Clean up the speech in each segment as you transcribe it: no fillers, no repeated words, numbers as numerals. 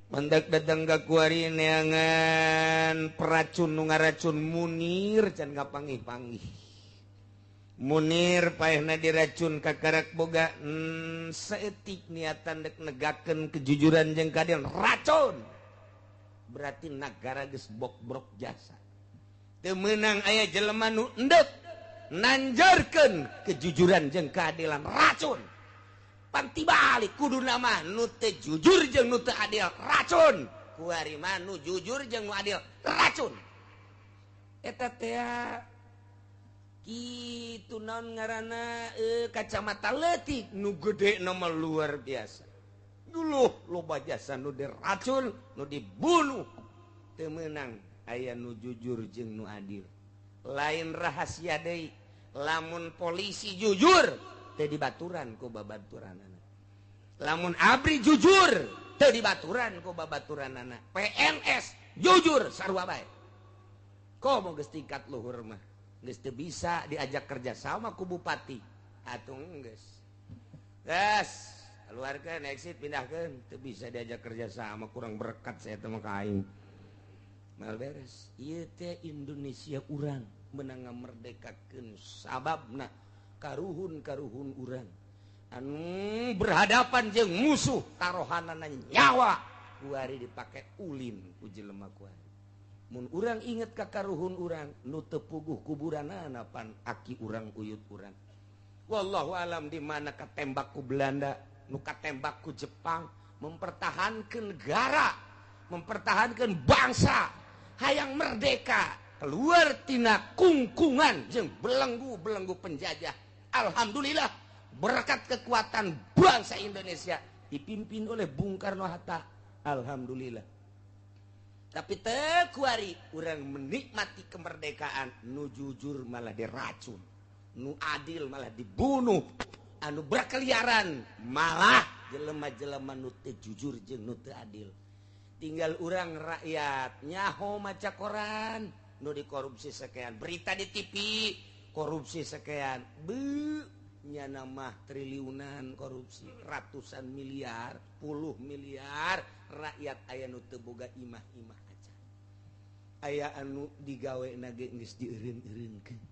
Mendak datang ka kuari neangan peracun nu ngaracun Munir can kapanggih-panggih. Munir paehna diracun kakarak boga saeutik niatan dek negakeun kejujuran jeung keadilan racun. Berarti nagara geus bokbrok jasa. Teu meunang aya jelema nu endek nanjarkeun kejujuran jeung keadilan racun. Panti balik kudu nama nu teu jujur jeung nu teu adil racun. Kuari mah nu jujur jeung nu adil racun. Eta teh kitu naon ngaranna kacamata leutik nu gede nama luar biasa. Dulu loba jasa nu diracun, nu dibunuh. Teu meunang aya nu jujur jeung nu adil. Lain rahasia deui, lamun polisi jujur teu dibaturan ku babaturanana. Lamun ABRI jujur teu dibaturan ku babaturanana. PNS jujur sarua bae. Komo geus tingkat luhur mah geus teu bisa diajak kerja sama ku bupati atuh geus. Geus keluarkeun exit pindahkeun teu bisa diajak kerja sama kurang berkat saya teh mah ka aing. Mal beres. Ieu teh Indonesia urang meunang ngamerdekakeun sababna karuhun-karuhun urang anu berhadapan jeung musuh tarohanana nyawa kuari dipake ulin ku jelema kuari. Mun urang inget ka karuhun urang nu teu puguh kuburanana pan aki urang uyut urang. Wallahu alam di mana katembak ku Belanda, nu katembak ku Jepang mempertahankan negara, mempertahankan bangsa hayang merdeka keluar tina kungkungan jeung belenggu-belenggu penjajah. Alhamdulillah berkat kekuatan bangsa Indonesia dipimpin oleh Bung Karno Hatta. Alhamdulillah. Tapi teu kuari urang menikmati kemerdekaan nu jujur malah diracun, nu adil malah dibunuh, anu berkeliaran malah jelema-jelema nu teu jujur jeung nu teu adil. Tinggal urang rakyat nyaho maca koran nu dikorupsi sekian, berita di TV korupsi sekian, be nyana mah triliunan korupsi, ratusan miliar, puluh miliar, rakyat aya nu teu boga imah-imah aja. Aya anu digawe na ge geus dieureun-eureunkeun,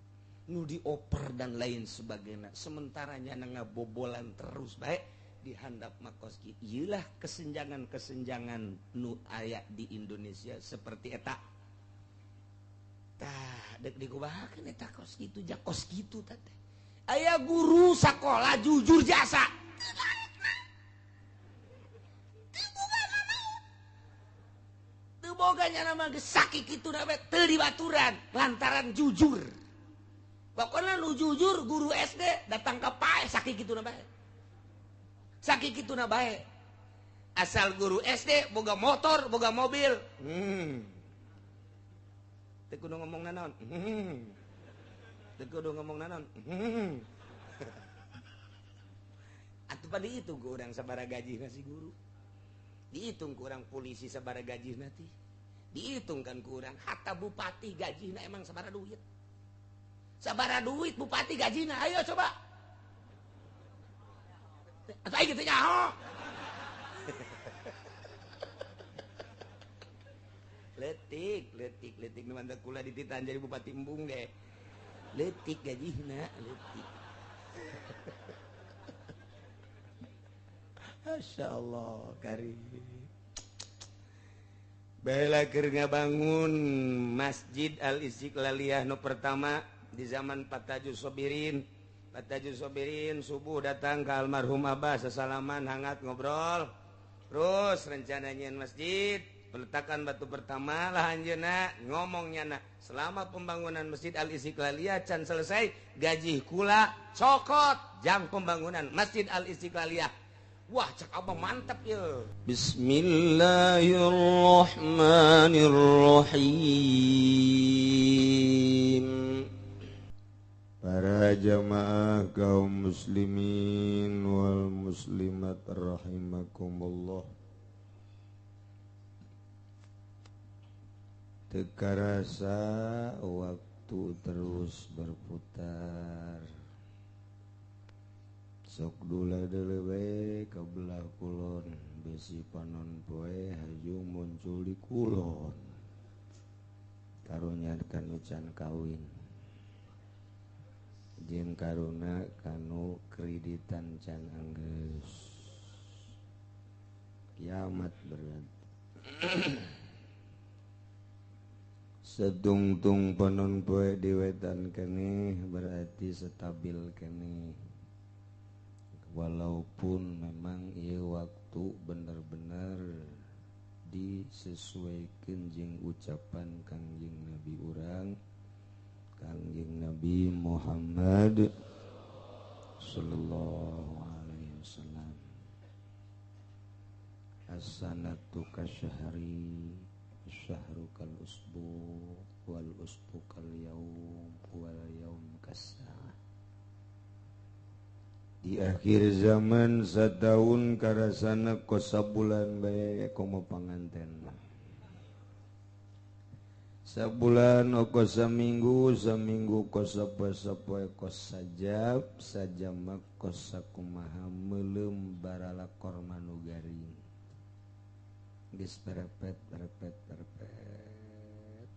nu dioper dan lain sebagainya. Sementara nyana ngabobolan terus bae di handap makoski. Ieu lah kesenjangan-kesenjangan nu aya di Indonesia seperti eta. Tah, dek dikubahakeun eta kos kitu, ja kos kitu teh. Aya guru sakola jujur jasa. Teu boga nya mah geus sakit kitu na bae teu dibaturan lantaran jujur. Pokona nu jujur guru SD datang ka pae sakit kitu na bae. Sakit kitu na bae. Asal guru SD boga motor, boga mobil. Teu kudu ngomong nanaon. Teu kudu ngomong nanaon. Atuh pan dihitung ku urang sabaraha gajina si guru. Dihitung ku urang polisi sabaraha gajina teh. Dihitung kan ku urang hatta bupati gajina emang sabaraha duit. Sabaraha duit bupati gajina, ayo coba. Atuh aing teu nyaho. Letik, letik, letik nu mantap kula dititan jadi bupati embung deh. Letik gajihna, letik. Masya Allah, karim. Baiklah keur ngabangun Masjid Al Istiqlaliyah nu pertama di zaman Pak Taju Sobirin. Pak Taju Sobirin subuh datang ke almarhum Abah, sesalaman hangat ngobrol. Terus rencananya masjid, peletakan batu pertama lah anjeunna ngomongnya na selama pembangunan Masjid Al Istiqlaliyah can selesai gaji kula cokot jam pembangunan Masjid Al Istiqlaliyah. Wah cek abang mantap ya. Bismillahirrahmanirrahim. Para jamaah kaum muslimin wal muslimat rahimakumullah. Teu karasa waktu terus berputar. Sok dula deuleu bae ka belah kulon besi panon poe haju muncul di kulon. Karunya kanu can kawin. Jeung karuna kanu kreditan can anggeus. Kiamat berat. Sedungtung panon poe di wetan keneh berarti stabil keneh. Walaupun memang ieu waktu bener-bener disesuaikan jeung ucapan Kangjeng Nabi urang, Kangjeng Nabi Muhammad sallallahu alaihi wasallam. As-sanatu kasyahri, syahru kal usbu, wal usbu kal yaum, wal yaum kas-saah. Di akhir zaman sataun karasana kos sabulan bae komo panganten. Sabulan oko saminggu, saminggu kos sapoe-sapoe kos sajab, sajama kos sakumaha meuleum baralakor manu garing. Geus berepet berepet berepet.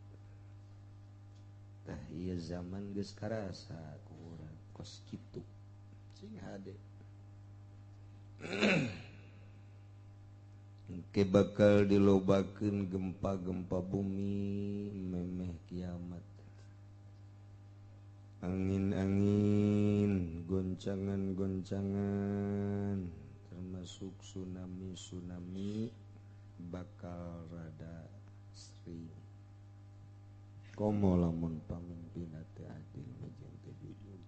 Tah ieu zaman geus karasa ku urang kos kitu. Sing hade. Engke bakal dilobakeun gempa-gempa bumi memeh kiamat. Angin-angin, goncangan-goncangan, termasuk tsunami-tsunami bakal rada sering. Komo lamun pamimpinna teu adil jeung teu jujur.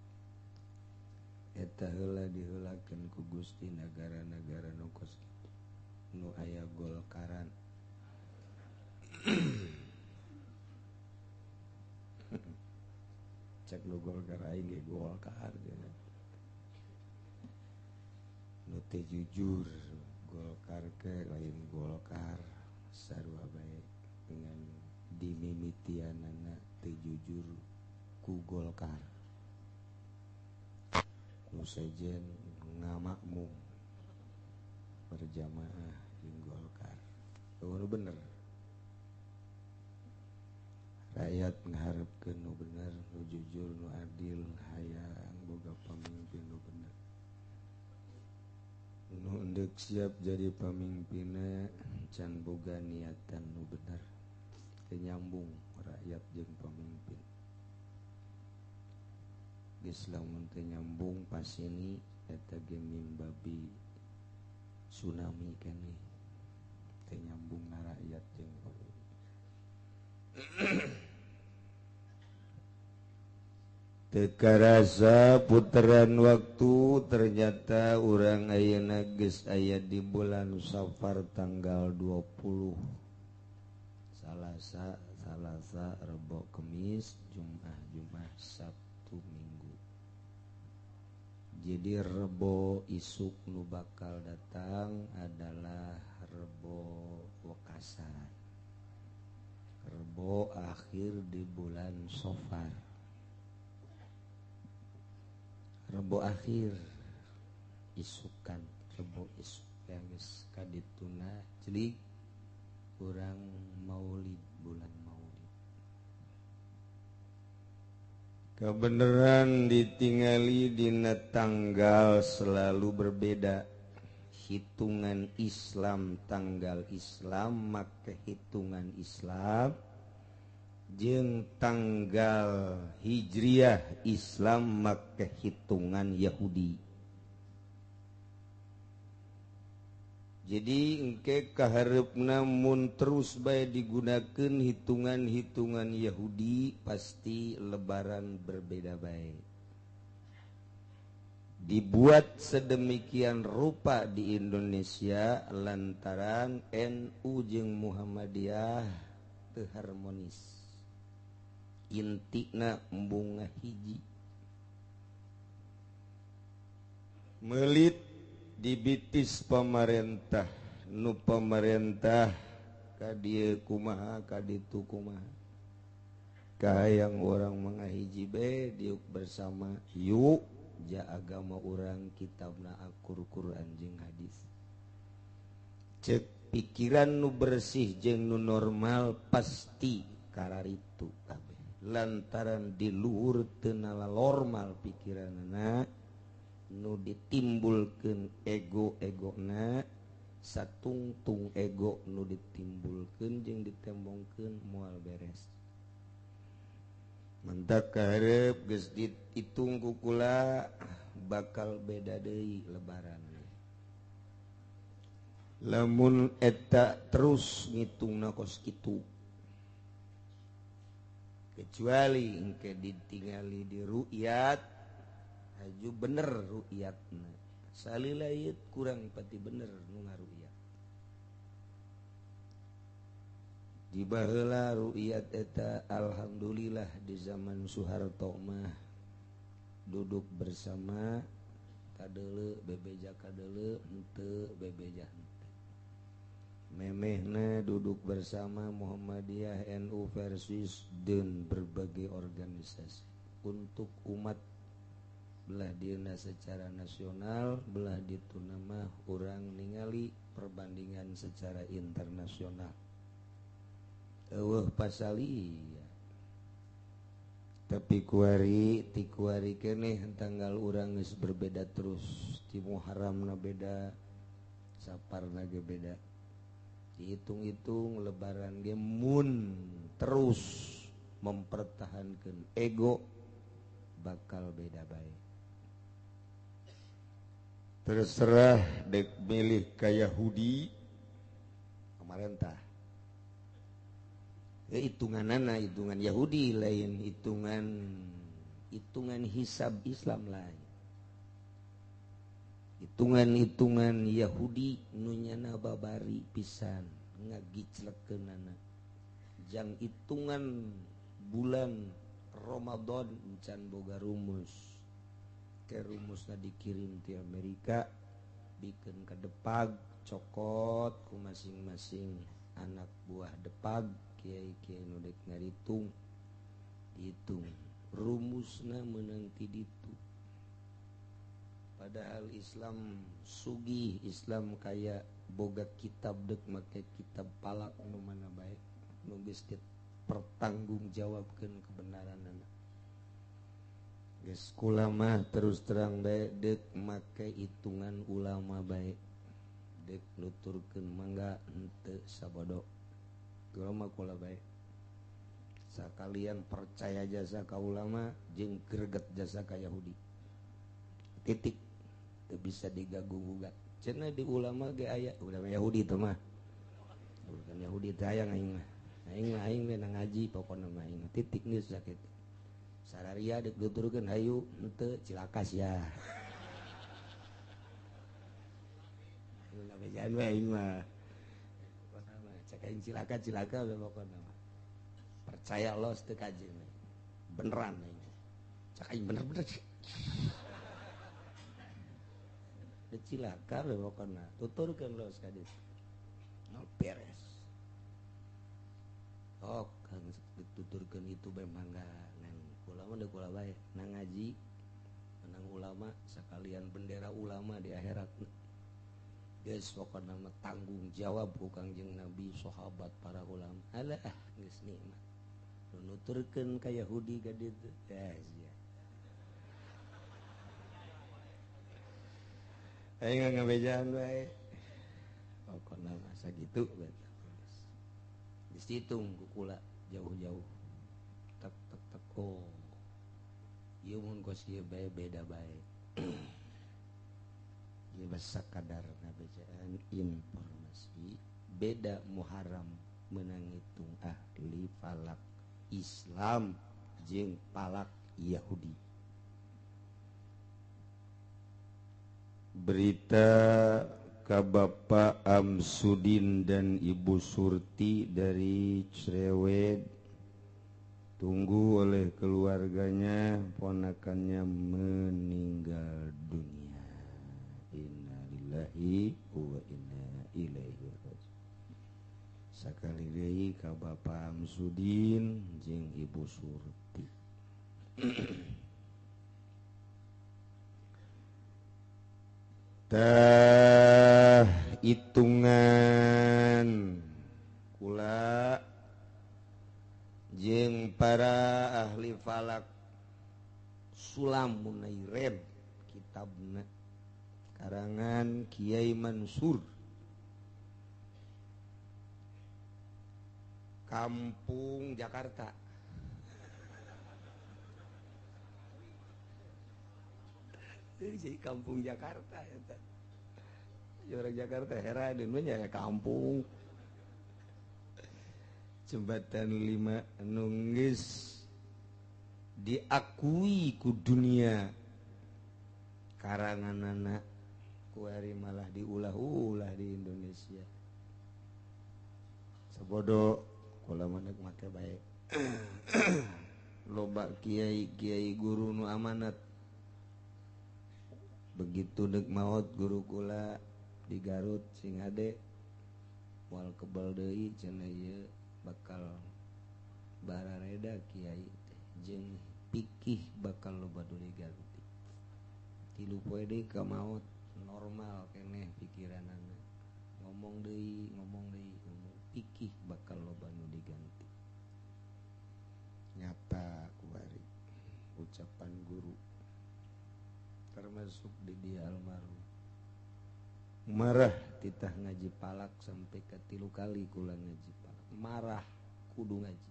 Eta heula diheulakeun ku Gusti nagara-nagara nu kos kitu, nu aya Golkaran. Cek nu Golkar aing ge Golkar cenah. Nu teu jujur Golkar ke lain Golkar sarua bae dengan dimimitianana teu jujur ku Golkar. Nu sejen ngamakmum berjamaah jeung Golkar. Nu bener. Rakyat ngaharepkeun nu bener, nu jujur, nu adil, hayang boga pamimpin nu bener. Nu endek siap jadi pamimpinna can boga niatan nu bener. Teu nyambung rakyat jeung pamimpin. Geus lamun teu nyambung pasini eta ge mimbabi tsunami keneh. Teu nyambung na rakyat jeung pamimpin. Teu karasa puteran waktu, ternyata urang ayeuna geus aya di bulan Safar tanggal 20. Salasa, Salasa, Rebo, Kemis, Jumat, Jumat, Sabtu, Minggu. Jadi Rebo isuk nu bakal datang adalah Rebo Wekasan. Rebo akhir di bulan Safar. Rebo akhir isukan, rebo isuk yang geus kadituna celik urang maulid, bulan maulid. Kebenaran ditingali dina tanggal selalu berbeda. Hitungan Islam, tanggal Islam make hitungan Islam jeung tanggal Hijriah Islam make hitungan Yahudi. Jadi engke kahareupna mun terus bae digunakeun hitungan-hitungan Yahudi pasti lebaran berbeda bae. Dibuat sedemikian rupa di Indonesia lantaran NU jeung Muhammadiyah teu harmonis. Intina embung hiji. Melit dibitis pamarentah, nu pamarentah ka dieu kumaha ka ditu kumaha. Kahayang urang mangahiji bae diuk bersama yuk ja agama urang kitabna akur Quran jeung hadis. Cek Pikiran nu bersih jeung nu normal pasti kararitu kabeh. Lantaran di luhur teu normal pikiranna nu ditimbulkeun ego-egona, satungtung ego nu ditimbulkeun jeung ditembongkeun moal beres. Mentak kaharep geus dihitung ku kula bakal beda deui lebaran. Lamun eta terus ngitungna kos kitu, kecuali engke ditingali di ru'yat haju bener ru'yatna. Salila ieu kurang pati bener nu ngaru'yat. Di baheula ru'yat eta alhamdulillah di zaman Soeharto mah duduk bersama kadeuleu bebeja kadeuleu henteu bebeja henteu. Memehna duduk bersama Muhammadiyah, NU versus dan berbagai organisasi untuk umat belah dieuna secara nasional, belah dituna mah urang ningali perbandingan secara internasional. Eueuh pasalia. Tapi kuari ti kuari keneh tanggal urang geus berbeda terus. Ti Muharramna beda, Saparna ge beda. Dihitung-hitung lebaran ge mun terus mempertahankan ego bakal beda bae. Terserah dek milih ka Yahudi pemerintah. Hitunganana hitungan Yahudi lain, hitungan hisab Islam lain. Hitungan-hitungan Yahudi nu nyana babari pisan ngagiclekeunana. Jang hitungan bulan Ramadan encan boga rumus. Ke rumusna dikirim ti Amerika bikeun ka Depag cokot ku masing-masing anak buah Depag. Kiai-kiai nu dek ngaritung dihitung rumusna meunang ti ditu. Padahal Islam sugih, Islam kaya boga kitab dek make kitab palak nu mana bae nu geus dipertanggungjawabkeun kebenaranana. Geus kula mah terus terang bae dek make hitungan ulama bae dek nuturkeun mangga henteu sabodo. Ulama kula bae sakalian percaya jasa ka ulama jeung greget jasa ka Yahudi. Titik. Teu bisa digagu gugat. Cenah di ulama ge aya ulama Yahudi teh mah. Bukan Yahudi teh aya aing mah. Aing mah aing we ngaji pokona mah aing titik geus sakitu. Sararia deuk nuturkeun hayu henteu cilaka sia. Ulama jan we aing mah. Aing cilaka-cilaka we pokona mah. Percaya los teu kajeun. Beneran aing. Cak aing bener-bener. Teu cilaka we pokona. Tuturkeun los ka ditu. No beres. Ok, kang dituturkeun itu bae mangga ngan kula mah deuk kula bae nang ngaji menang ulama sakalian bendera ulama di akhirat. Geus pokona mah tanggung jawab ku Kangjeng Nabi, sahabat, para ulama. Alah geus nikmat. Nu nuturkeun ka Yahudi ka ditu. Ya sia. Aing ngabejaan bae. Pokona mah sakitu bae. Geus dihitung ku kula jauh-jauh. Tek tek tek oh. Ieu mun kos ieu bae beda bae. Ieu sakadar ngabejaan informasi beda Muharram menang hitung ahli falak Islam jeung falak Yahudi. Berita ka Bapak Amsudin dan Ibu Surti dari Cerewet, tunggu oleh keluarganya, ponakannya meninggal dunia. Innalillahi wa inna ilaihi raji'un. Sakali deui ka Bapak Amsudin jeung Ibu Surti. Tah hitungan kula jeung para ahli falak Sulam Munairem kitabna karangan Kiai Mansur Kampung Jakarta. Jadi kampung Jakarta eta. Orang Jakarta heran deun nya kampung. Jembatan 5 nunggis diakui ku dunia karanganana kuari malah diulah-ulah di Indonesia. Sabodo kula mah make bae. Loba kiai-kiai guru nu amanat. Begitu deuk maot guru kula di Garut sing hade moal kebal deui cenah ieu bakal barareda kiai teh jeung pikih bakal loba deui Garut. 3 poe deui ka maot normal keneh pikiranana. Ngomong deui pikih bakal loba nu diganti. Nyata kuari ucapan guru termasuk di dia almarhum. Marah titah ngaji palak sampai ke 3 kali kula ngaji palak. Marah kudu ngaji.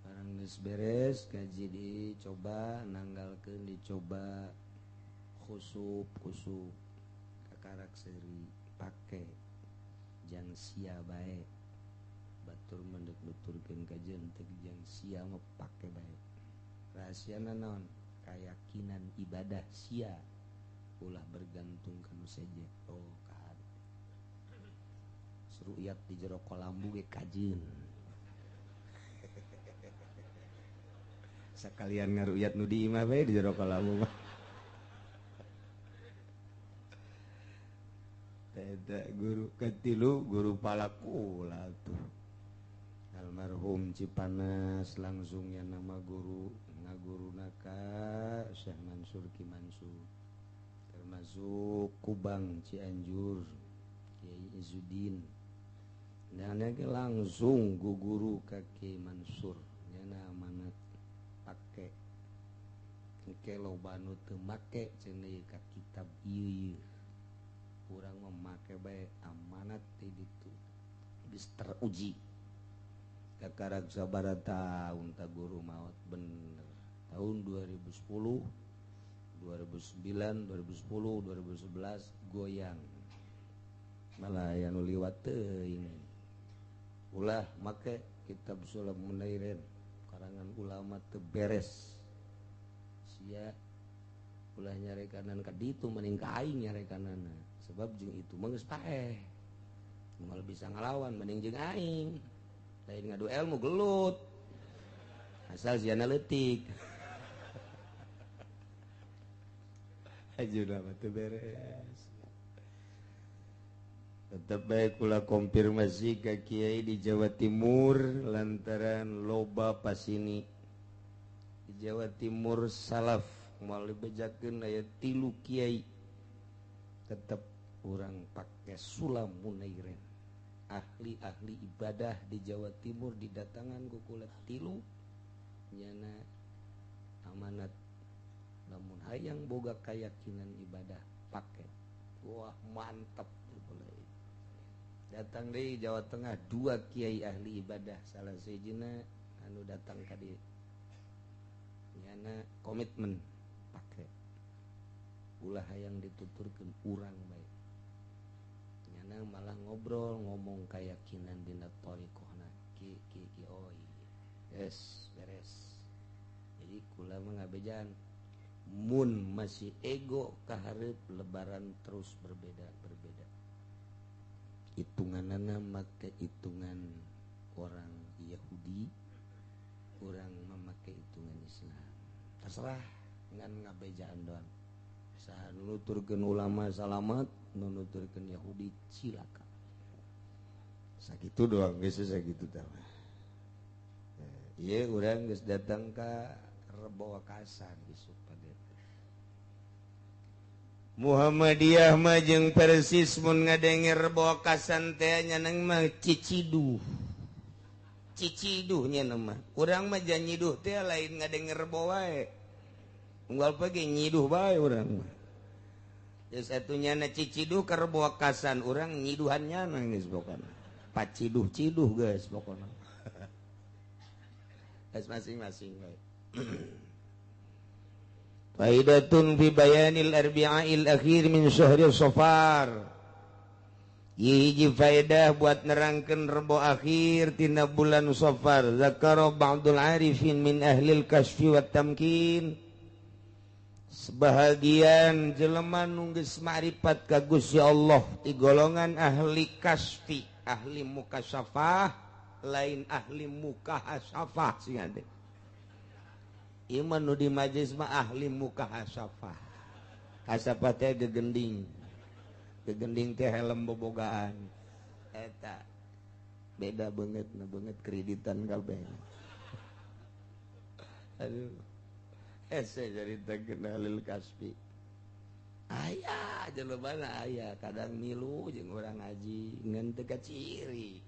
Barang geus beres ngaji dicoba nanggalkeun dicoba khusup kakarak seuri pake jang sia bae. Batur mendek nuturkeun kajeun teh jang sia mah pake bae. Rahasiana naon? Kayakinan ibadah sia ulah bergantung kanu seje. Oh kan seruyat di jero kolambu ge kajeun. Sakalian ngaruyat nu di imah bae di jero kolambu mah. Teta guru katilu guru palakula tuh almarhum Cipanas langsungnya nama guru ngaguru naka Syekh Mansur Ki Mansur termasuk Kubang Cianjur Kiai Izzuddin dan langsung guru ka Ki Mansur nyana amanat pake engke loba nu teu make cenah ka kitab ieu urang mah make bae amanat ti ditu geus teruji. Kakarak sabaraha taun ta guru maot bener tahun 2010 2009 2010 2011 goyang malah aya nu liwat teuing. Ulah make kitab Sulam Munairin karangan ulama teu beres sia ulah nyarekanan ka ditu mending ka aing nyarekanana sebab jeung itu mah geus paeh moal bisa ngalawan mending jeung aing lain ngadu ilmu gelut asal siana leutik. Ajeuna mah teu beres. Tetep bae kula konfirmasi ka kiai di Jawa Timur lantaran loba pasini di Jawa Timur salaf moal dibejakeun aya 3 kiai tetep urang pake Sulam Munairin. Ahli-ahli ibadah di Jawa Timur didatangan ku kula 3 nyana amanat lamun hayang boga keyakinan ibadah pake. Wah mantep. Datang dari Jawa Tengah 2 kiai ahli ibadah salah sejina anu datang ka dieu nyana komitmen pake ulah hayang dituturkeun urang bae nyana malah ngobrol ngomong keyakinan dina thariqahna ki ki ki oh yes beres. Jadi kula mah ngabejan mun masih ego kahareup lebaran terus berbeda-berbeda. Hitunganana make hitungan orang Yahudi, orang memakai hitungan Islam. Terserah ngan ngabejaan doang. Saha nuturkeun ulama salamat, nuturkeun Yahudi cilaka. Sakitu doang geus sakitu tah. Ieu urang geus datang ka Rebo Wakasan isuk pade. Muhammadiyah mah jeung Persis mun ngadenge Rebo Kasan teh nyaneng mah ciciduh. Ciciduh nya mah. Urang mah janyiduh teh lain ngadenge Rebo wae. Unggal pagi nyiduh bae urang mah. Geus atuh na ciciduh ka Rebo Kasan urang nyiduhan nyana geus pokona. Paciduh-ciduh geus pokona. Geus masing-masing bae. Faidatun fi bayanil arbi'il akhir min syahri Safar. Hiji faedah buat nerangkeun Rebo akhir tina bulan Safar. Zakara ba'dul arifin min ahlil kasfi wat tamkin. Sebahagian jelema nu geus ma'rifat ka Gusti Allah ti golongan ahli kasfi, ahli mukasyafah, lain ahli mukahasafah sing ade. Iman nu di majlis mah ahli mukahasafah. Hasafah teh gegending. Gegending teh helm bobogaan. Eta beda banget na banget kreditan kabeh. Aduh. Hese cerita kenalil kasbi. Aya jelema aya kadang milu jeung urang ngaji ngan teu kaciri.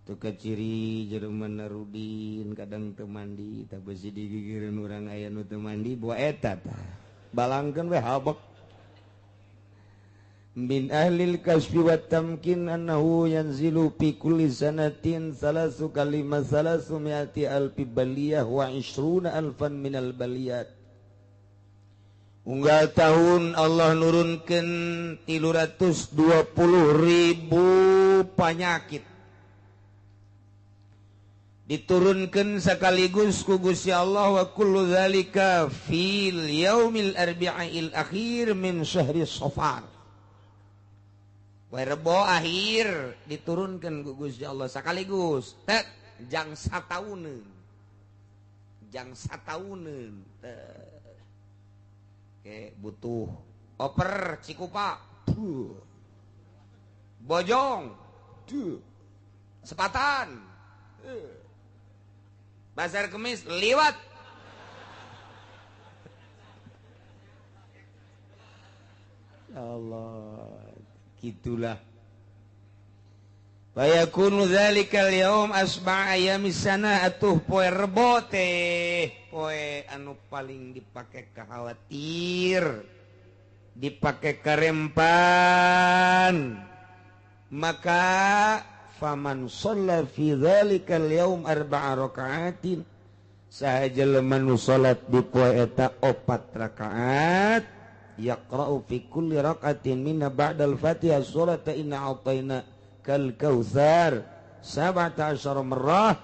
Teu kaciri jelema Narudin kadang teu mandi tah besi digigireun urang aya nu teu mandi bawa eta tah. Balangkeun we habek. Min ahlil kasfi wat tamkin annahu yanzilu fi kulli sanatin salasu kalima salasu mi'ati alfi baliyah wa 20 alfan minal baliyat. Unggal tahun Allah nurunkeun 320.000 panyakit. Diturunkan sekaligus ku Gusti Allah wa kullu dzalika fil yaumil arbi'il akhir min syahri Safar. Poe Rebo akhir diturunkan ku Gusti Allah sekaligus tek jang satauneun. Jang satauneun. Oke, butuh oper Cikupa. Duh. Bojong. Duh. Sepatan. Pasar Kemis liwat. Ya Allah, gitulah. Fayakunu dzalikal yaum asba' ayamis sana atuh poe Rebo teh poe anu paling dipake khawatir, dipake karempan. Maka faman shalla fi dzalikal yaum arba'a raka'atin, saha jelema nu salat di poe eta 4 rakaat, yaqra'u fi kulli raka'atin minna ba'dal Fatihah surata inna a'tayna kal kautsar 17 marrah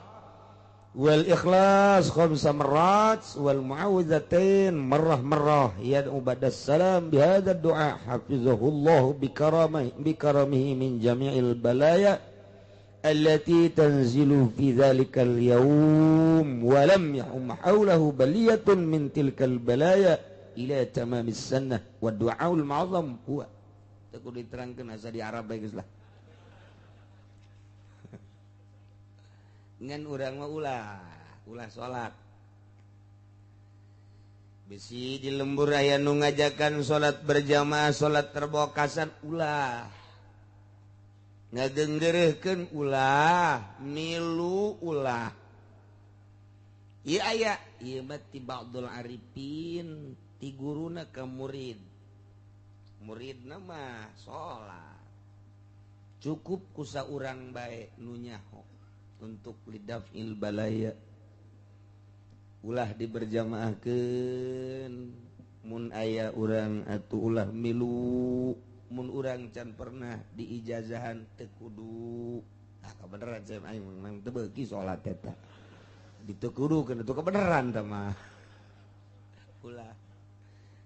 wal ikhlas 5 marrat wal mu'awwidzatain marrah marrah yad'u ba'das salam bihadza du'a hafizahullahu bikaramihi min jami'il balaya allati tanzilu fi dzalikal yaum wa lam yahum hawlahu baliyatun min tilkal balaya ila tamamis sanah wa du'aul ma'azam huwa. Teu kudu diterangkeun asa di Arab bae geus lah. Ngan urang mah ulah salat. Bisi di lembur aya nu ngajakan salat berjamaah, salat terbokasan ulah. Ngagenggereuhkeun ulah, milu ulah. Ieu aya, ieu mah ti ba'dul arifin, ti guruna ka murid. Muridna mah salat. Cukup ku saurang bae nu nyaho untuk lidafil balaya. Ulah diberjamaahkeun mun aya urang atuh ulah milu, mun urang can pernah diijazahan teu kudu. Ah kabeneran saya aing memang teu beuki salat eta. Diteu kudu keun atuh kabeneran tah mah. Ulah.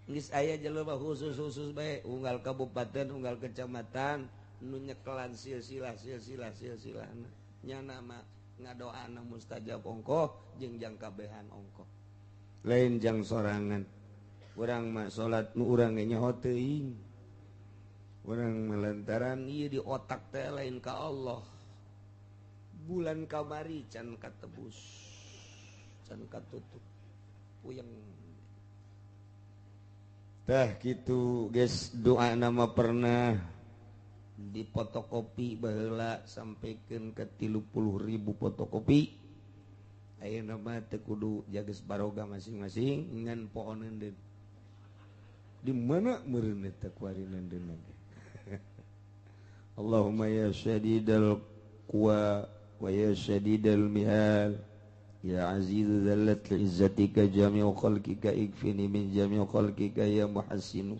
Geus aya jelema khusus-khusus bae unggal kabupaten, unggal kecamatan nu nyekelan silsilah silsilah silsilahna. Nyana mah ngadoana mustajab ongkoh jeung jang kabehan ongkoh. Lain jang sorangan. Urang mah salat nu urang ge nyaho teuing. Urang melantaran ieu di otak teh lain ka Allah. Bulan kamari can katebus, can katutup. Puyeng. Tah gitu guys, doa nama pernah dipotokopi baheula sampaikan ke 30.000 fotokopi. Ayeuna mah teu kudu jages baroga masing-masing ngan pohoneun deun. Di mana meureun eta kuari deun. Allahumma ya syadidal quwa wa ya syadidal mihal ya aziz zallat li izzatika jami'u khalqika ikfini min jami'u khalqika ya muhassinu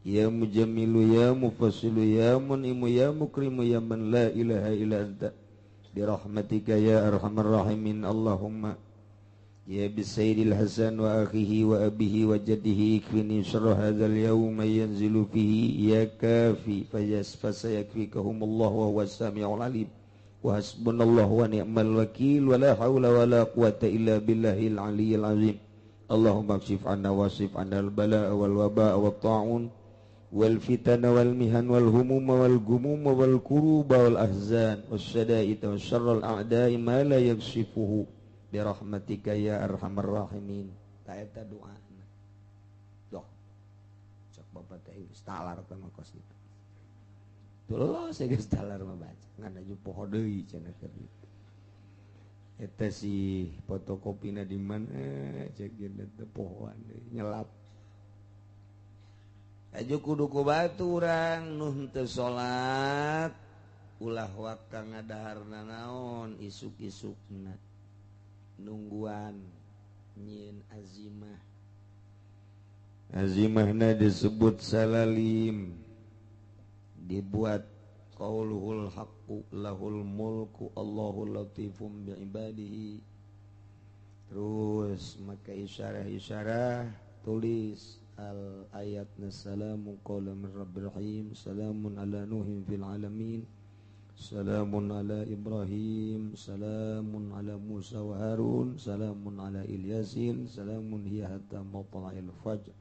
ya mujammilu ya mufassilu ya mun'imu ya mukrimu ya man la ilaha illa anta bi rahmatika ya arhamar rahimin. Allahumma ya bisayyidil hasan wa akhihi wa abihi wa jaddihi ikfini syarra hadzal yawma yanzilu fihi ya kafi fasayakfikahumullahu wa huwas samiul alim. Wa hasbunallahu wa ni'mal wakil wa la haula wa la quwata illa billahil aliyyil azim. Allahumma kshif 'anna wasif 'anna al balaa wal wabaa wat ta'un wal fitana wal mihan wal humuma wal gumuma wal kuruba wal ahzan was syada'id was syarral a'da'i ma la yakshifuhu bi rahmatika ya arhamar rahimin. Ta eta doana. Doh. Cek bapak teh geus talar teh mah kos kitu. Tuh saya geus talar mah baca. Ngan aju poho deui cenah keur ditu. Eta si fotokopina di mana cek geuna teh pohoan deui nyelap. Aju kudu ku batu urang nu henteu salat ulah waka ngadaharna naon isuk-isukna nungguan nyieun azimah. Azimahna disebut salalim, dibuat qauluhul haqqu lahul mulku Allahu latifum bi ibadihi. Terus maka isyarah-isyarah tulis al ayat salamu qawlan min rabbir rahim, salamun ala nuhin fil alamin, salamun ala ibrahim, salamun ala musa wa harun, salamun ala ilyasin, salamun hiya hatta matla'il fajr,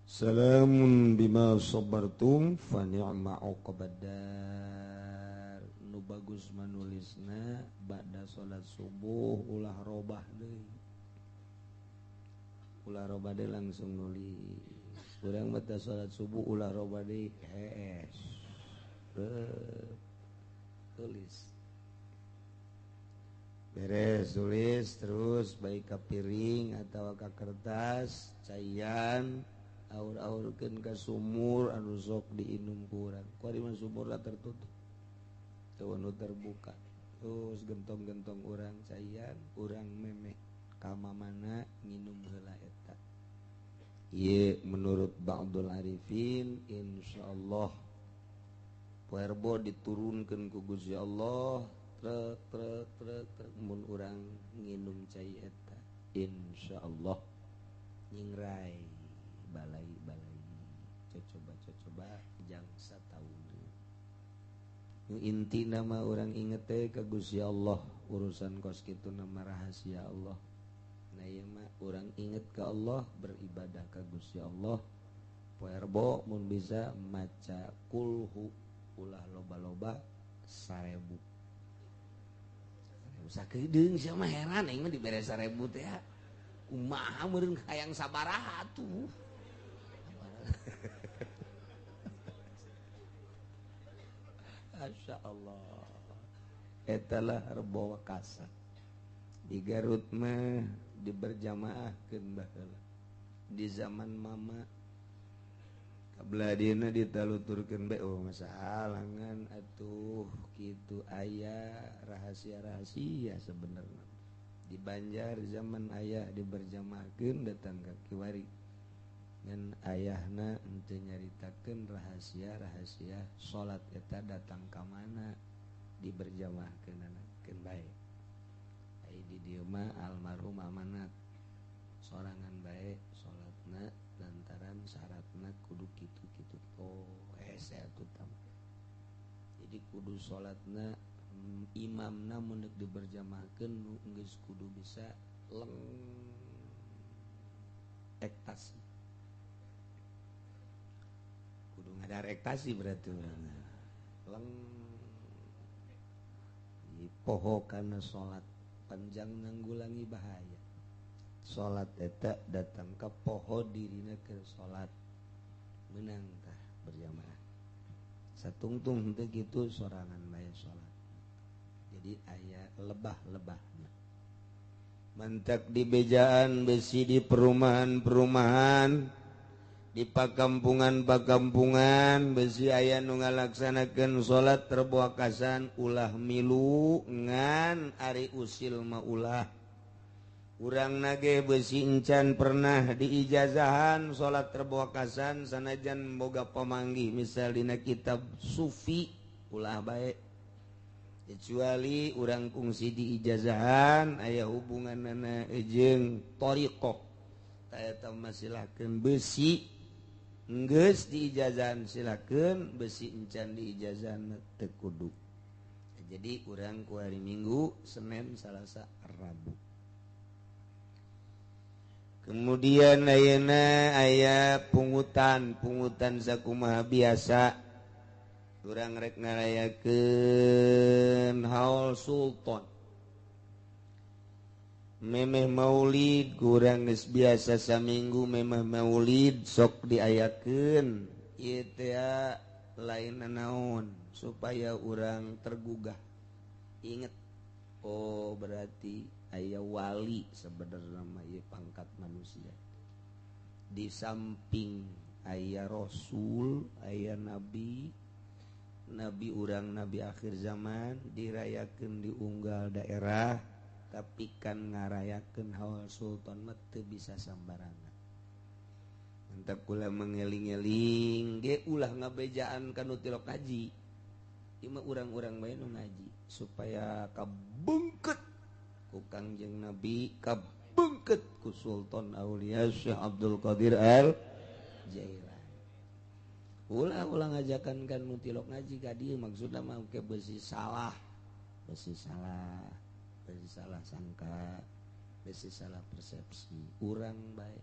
salamun bima sabartum fa ni'ma uqbaddar. Nu bagus manulisna ba'da salat subuh ulah robah deui. Ulah robah deui langsung nulis. Urang ba'da salat subuh ulah robah deui hees. Tulis. Beres tulis terus baik ka piring atawa ka kertas caian aur-aurkeun ka sumur anu sok diinum ku urang. Kuari mah sumurna tertutup. Teu anu terbuka. Terus gentong-gentong urang caian, urang memeh ka mamana nginum heula eta. Ieu menurut Ba'dul Arifin insyaallah poe Rebo diturunkeun ku Gusti Allah trek trek trek trek mun urang nginum cai eta insyaallah nyingrai balai-balai cocoba-cocoba jang sataun. Nu inti nama orang inget teh ka Gusti Allah, urusan kos kitu nama rahasia Allah. Nah ieu mah urang inget ka Allah, beribadah ka Gusti Allah. Poe Rebo mun bisa maca kulhu ulah loba-loba 1000. Sakedeung sia mah heran aing mah dibere 1000 teh. Kumaha meureun hayang sabaraha tuh. Masya Allah. Etalah Rebo Wekasan. Di Garut mah diberjamaahkeun baheula. Di zaman mama kabeladina ditaluturkeun bae oh masahalangan atuh kitu aya rahasia-rahasia sebenarnya. Di Banjar zaman ayah diberjamaahkeun datang ka kiwari. Ngan ayahna henteu nyaritakeun rahasia-rahasia salat eta datang ka mana diberjamaahkeunana keun bae. Ai di dieu mah almarhum amanat sorangan bae salatna lantaran syaratna kudu kitu-kitu. Oh hese atuh tah. Jadi kudu salatna imamna mun deuk diberjamaahkeun nu geus kudu bisa leng ektasi. Kudu ngadar ektasi berarti urang. Leng poho kana salat panjang nanggulangi bahaya. Salat eta datang ka poho dirina keur salat. Menang tah berjamaah. Satungtung teh kitu sorangan bae salat. Jadi aya lebah-lebahna. Mantak di bejaan besi di perumahan-perumahan, di pakampungan-pakampungan besi aya nu ngalaksanakeun salat terbuakasan ulah milu ngan ari usil mah ulah. Urang nage besi encan pernah diijazahan salat terbuakasan sanajan boga pamanggih misal dina kitab sufi ulah bae. Kecuali urang kungsi diijazahan aya hubunganana jeung thariqah. Ta eta mah silakeun besi geus diijazahan silakeun besi encan diijazahan teu kudu. Jadi urang ku hari Minggu, Senin, Salasa, Rabu. Kemudian ayeuna aya pungutan, pungutan sakumaha biasa. Urang rek ngarayakeun haul sultan. Memeh maulid kurang geus biasa saminggu memeh maulid sok diayakeun ieu teh lain naon supaya urang tergugah inget oh berarti aya wali sebenarnya mah ieu pangkat manusia di samping aya rasul aya nabi nabi urang nabi akhir zaman dirayakeun di unggal daerah tapi kan ngarayakeun haul sultan mah teu bisa sambarangan. Mantap kula mengeling-eling ge ulah ngabejaan ka nu tilok ngaji. Ieu mah urang-urang bae nu ngaji supaya kabungket ku Kangjeng Nabi, kabungket ku Sultan Aulia Syekh Abdul Qadir Al Jailani. Ulah-ulah ngajakan kan nu tilok ngaji ka dieu maksudna mah ke besi salah. Besi salah. Besi salah sangka, besi salah persepsi. Urang bae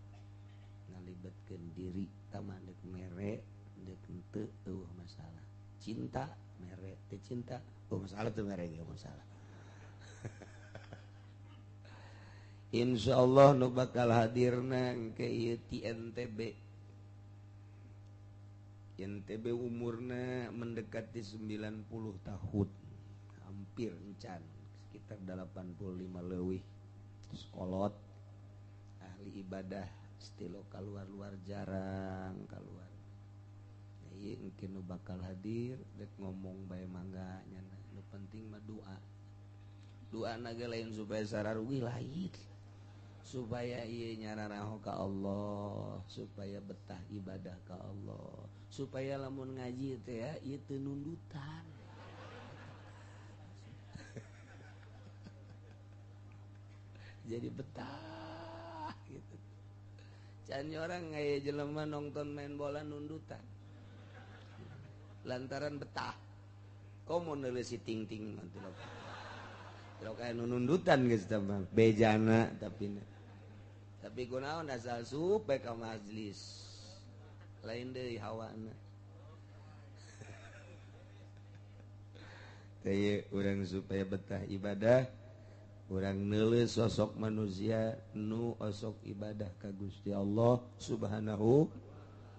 ngalibatkeun diri tama deuk mere deuk henteu eueuh masalah. Cinta mere teu cinta eueuh masalah teu mere ge masalah. Insyaallah nu bakal hadirna engke ieu ti NTB. NTB umurna mendekati 90 tahun. Hampir encan. Sekitar 85 leuwih sekolot ahli ibadah stilo keluar-luar jarang keluar. Nah, ieu engke nu bakal hadir rek ngomong bae mangga nyana nu penting mah doa. Doa na ge lain supaya sararugi lain. Supaya ieu nyararaho ka Allah, supaya betah ibadah ka Allah, supaya lamun ngaji teh ya ieu teu nundutan. Jadi betah gitu. Can orang aya jelema nonton main bola nundutan. Lantaran betah. Komo neuleus si ting-ting nanti lo. Lo kaya nundutan geus tah bejana tapi tapi kunaon asal supe ka majelis. Lain deui hawana. Teh urang supaya betah ibadah urang neuleus sosok manusia nu osok ibadah ka Gusti Allah Subhanahu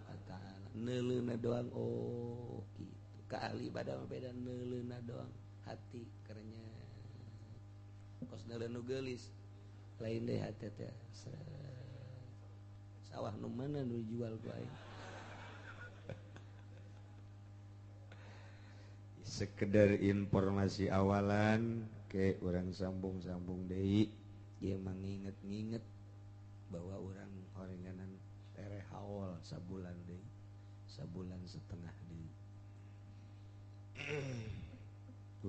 wa taala. Neuleuna doang oh kitu. Ka ahli ibadah mah beda neuleuna doang hati kerenya. Kos neuleun nu geulis lain deui hati teh. Sawah nu mana nu dijual ku aing. Sekedar informasi awalan ke orang sambung-sambung deui ieu manginget-nginget bahwa orang horenganan tereh haul sabulan deui, sabulan setengah deui.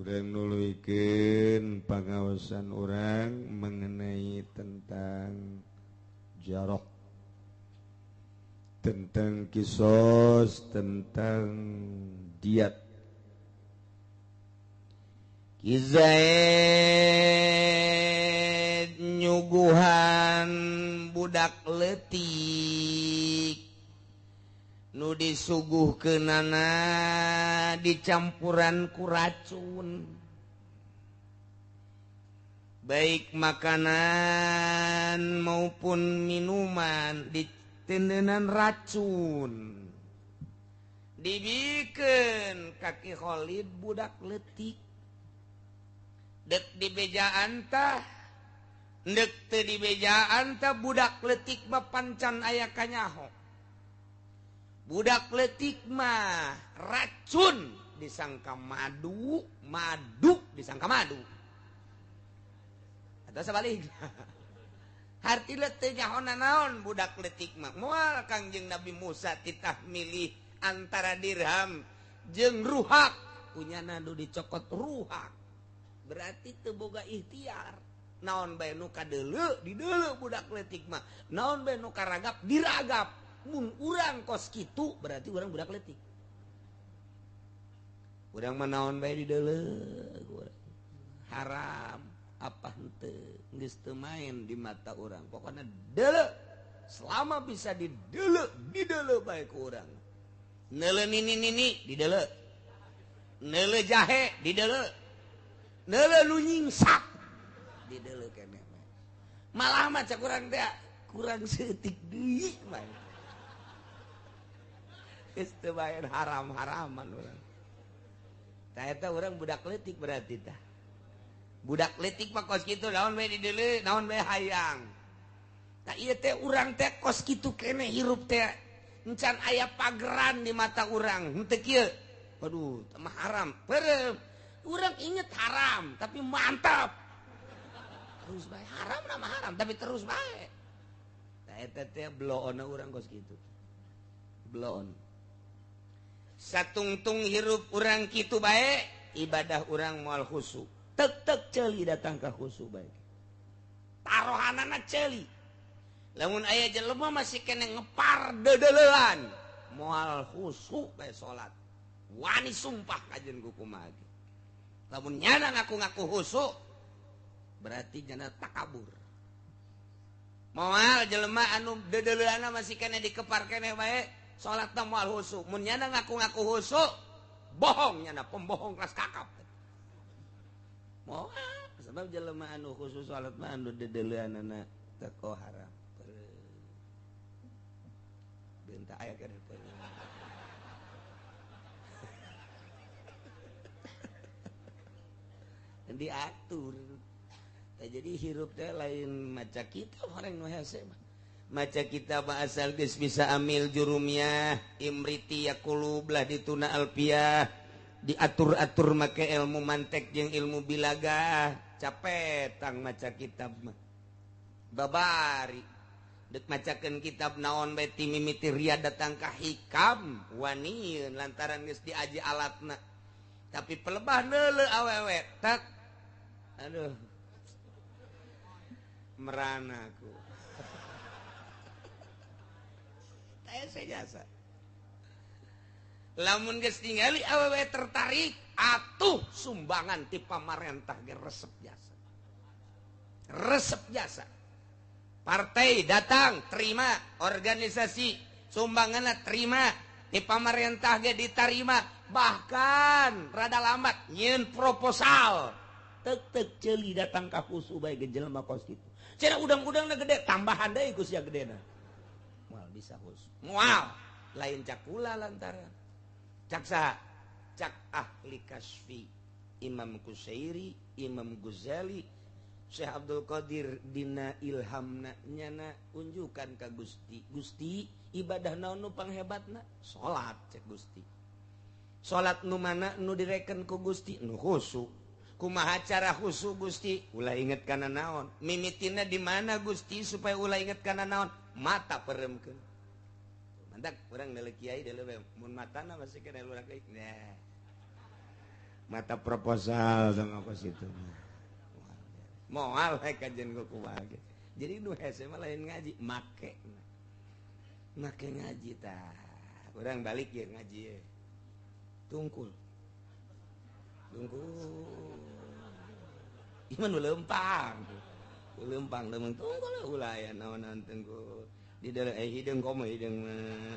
Urang nuluykeun pangaosan urang mengenai tentang jarok, tentang kisos, tentang diat. Ki Zaid nyuguhan budak leutik nu disuguhkeunana dicampuran ku racun, baik makanan maupun minuman ditendenan racun. Dibikeun ka Ki Khalid budak leutik. Dek dibejaan tah, dek teu dibejaan tah budak leutik mah pancan aya kanyaho. Budak leutik mah racun disangka madu, madu disangka madu. Atau sebaliknya. Hartina teu nyaho naon budak leutik mah. Moal Kangjeng Nabi Musa titah milih antara dirham jeung ruhak. Kunyana nu dicokot ruhak. Berarti teu boga ikhtiar. Naon bae nu kadeuleu dideuleu budak leutik mah. Naon bae nu karagap diragap. Mun urang kos kitu berarti urang budak leutik. Urang mah naon bae dideuleu. Haram apa henteu geus teu main di mata urang. Pokona deuleu selama bisa dideuleu, dideuleu bae ku urang. Neuleu nini-nini dideuleu. Neuleu jahe dideuleu. Neuleu nu nyingsak dideuleu keneh. Malah mah cak urang teh kurang seutik deui mah. Geus teu bae haram-haraman urang. Tah eta urang budak leutik berarti tah. Budak leutik mah kos kitu naon bae dideuleu, naon bae hayang. Tah ieu teh urang teh kos kitu keneh hirup teh. Encan aya pageran di mata urang, henteu kieu. Waduh, mah haram. Perem. Urang inget haram, tapi mantap. Terus bae haram nama haram, tapi terus bae. Tah eta teh bloona urang kos kitu. Bloon. Satungtung hirup urang kitu bae, ibadah urang moal khusyuk. Tek-tek ceuli datang ka khusyuk bae. Tarohanana ceuli. Lamun aya jelema masih kene ngepar dedeleuan, moal khusyuk bae salat. Wani sumpah kajen ku kumaha ge. Lamun nyana ngaku-ngaku khusyuk, berarti nyana takabur. Moal jelema anu dedeleuanna masih kene dikepar kene bae, salatna moal khusyuk. Mun nyana ngaku-ngaku khusyuk, bohong nyana, pembohong kelas kakap. Moal sebab jelema anu khusus salat mah anu dedeleuanana teko haram. Bentak aya keneh. Diatur. Tah jadi hirup teh lain maca kitab orang nu hese mah. Maca kitab asal geus bisa amil jurumiyah, imriti yaqulub lah dituna alfiah, diatur-atur make ilmu mantek jeung ilmu bilagah, capek tang maca kitab mah. Babari dek macakeun kitab naon bae ti mimiti riyad datang ka hikam waniun lantaran geus diaji alatna. Tapi pelebah neuleuh awewe tak aduh merana aku. Teh jasa. Lamun geus ningali awewe tertarik atuh sumbangan ti pamarentah ge resep jasa. Resep jasa. Partai datang terima, organisasi sumbanganna terima, ti pamarentah ge ditarima, bahkan rada lambat nyieun proposal. Tek-tek ceuli datang ka khusyuk bae ge jelema kos kitu. Cenah udang-udangna gede, tambahan deui ku sia gedena. Moal bisa khusyuk. Moal lain cakula lantaran. Cak saha? Cak ahli kasfi, Imam Kusairi, Imam Ghazali, Syekh Abdul Qadir dina ilhamna nyana unjukan ka Gusti. Gusti, ibadah naon nu panghebatna? Salat cek Gusti. Salat nu mana nu direken ku Gusti? Nu khusyuk. Kumaha cara khusyuk Gusti? Ulah inget kana naon? Mimitina di mana Gusti supaya ulah inget kana naon? Mata peremkeun. Mantak urang deuleu kiai deuleu bae mun matana masih kena urang deui. Nah. Mata proposal sama kos itu. Moal we kajen ku kumaha ge. Jadi nu hese mah lain ngaji, make. Make ngaji tah. Urang balik ye ngaji ye. Tungkul. Tungkul. Ieu mah nu leumpang. Leumpang leumpang tungkul ulah aya naon-naon tungkul. Di dalam hideung komo hideung mah.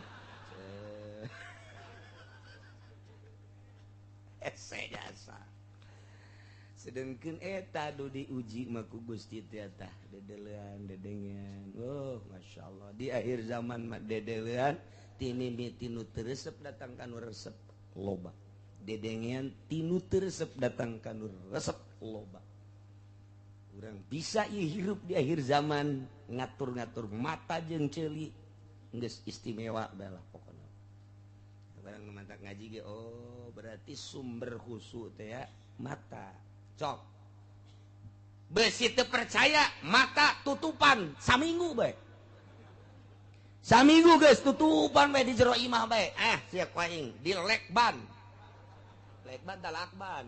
Hese jasa. Sedengkeun eta du diuji mah ku Gusti teh tah dedelean dedengean. Oh, masyaallah di akhir zaman mah dedelean Ti mimiti nu teu resep datang ka nu resep loba. Dedengean ti nu teu resep datang ka nu resep loba. Urang bisa ieu hirup di akhir zaman ngatur-ngatur mata jeung ceuli geus istimewa bae lah pokona. Barang mantak ngaji ge oh berarti sumber khusyuk teh ya mata. Cok. Besi teu percaya mata tutupan saminggu bae. Saminggu geus tutupan bae di jero imah bae. Ah sia ku aing di lekban. Lekban tah lakban.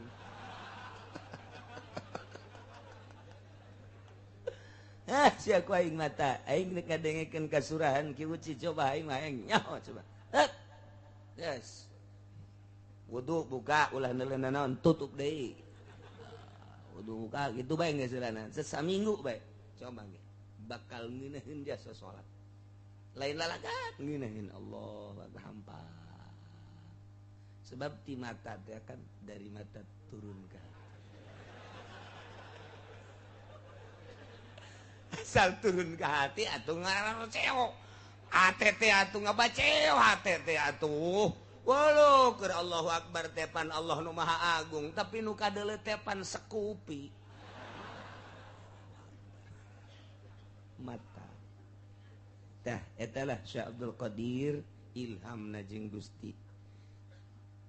Ah sia ku aing mata. Aing rek ngadengekeun kasurahan Ki Uci coba aing mah aing nyaho coba. Heup. Yes. Wudu buka ulah neuleun naon tutup deui. Wudu buka gitu bae geus heulana. Saminggu bae. Coba ge. Bakal ngeunaheun jasa salat. Lain lalagan ngeunaheun Allah hampa. Sebab ti mata teh kan dari mata turun ke hati. Asal turun ke hati atuh ngaran ceo. ATT atuh ngabaceo HTT atuh. Waduh, keur Allahu Akbar tepan Allah nu Maha Agung, tapi nu kadeuleu tepan sekupi. Mata. Tah eta lah Syekh Abdul Qadir ilhamna jeung Gusti.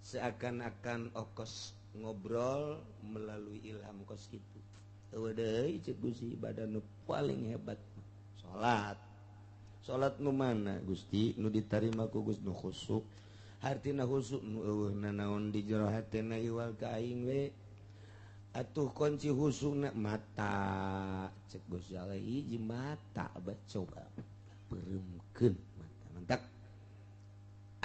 Seakan-akan okos ngobrol melalui ilham kos itu. Eueuh deui ceuk Gusti badan nu paling hebat salat. Salat nu mana Gusti nu ditarima ku Gusti nu khusuk. Hartina khusuk nu eueuh nanaon di jero hatena iwal ka aing we. Atuh kunci khusukna mata cek Gusti Allah hiji mata abah coba pereumkeun mata mantak.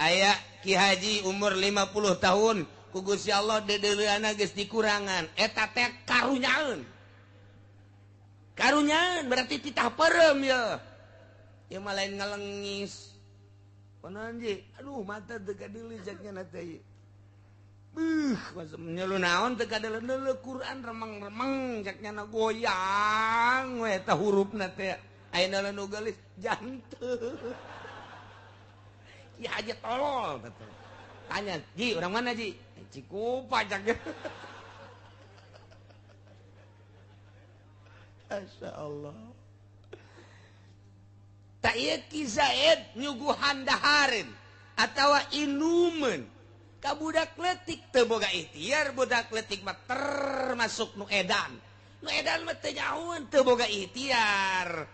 Aya Ki Haji umur 50 tahun ku Gusti Allah deudeuleunana geus dikurangan eta teh karunyaeun. Karunyaeun berarti titah peureum ye. Ieu mah lain ngalengis. Konon ji, aduh mata teu kadeuleu cek nya teh. Beuh, masa nyelu naon teu kadeuleu Quran remeng-remeng cek nya goyang we eta hurufna teh. Ayeuna nu geulis jantung. Ki Haji tolol betul. Tanya, "Ji, orang mana, Ji?" Cikupa cek. Masya Allah. Tak ieu Ki Zaid nyuguhan dahareun atawa inumeun ka budak leutik teu boga ikhtiar, budak leutik mah termasuk nu edan. Nu edan mah teu nyahoeun teu boga ikhtiar.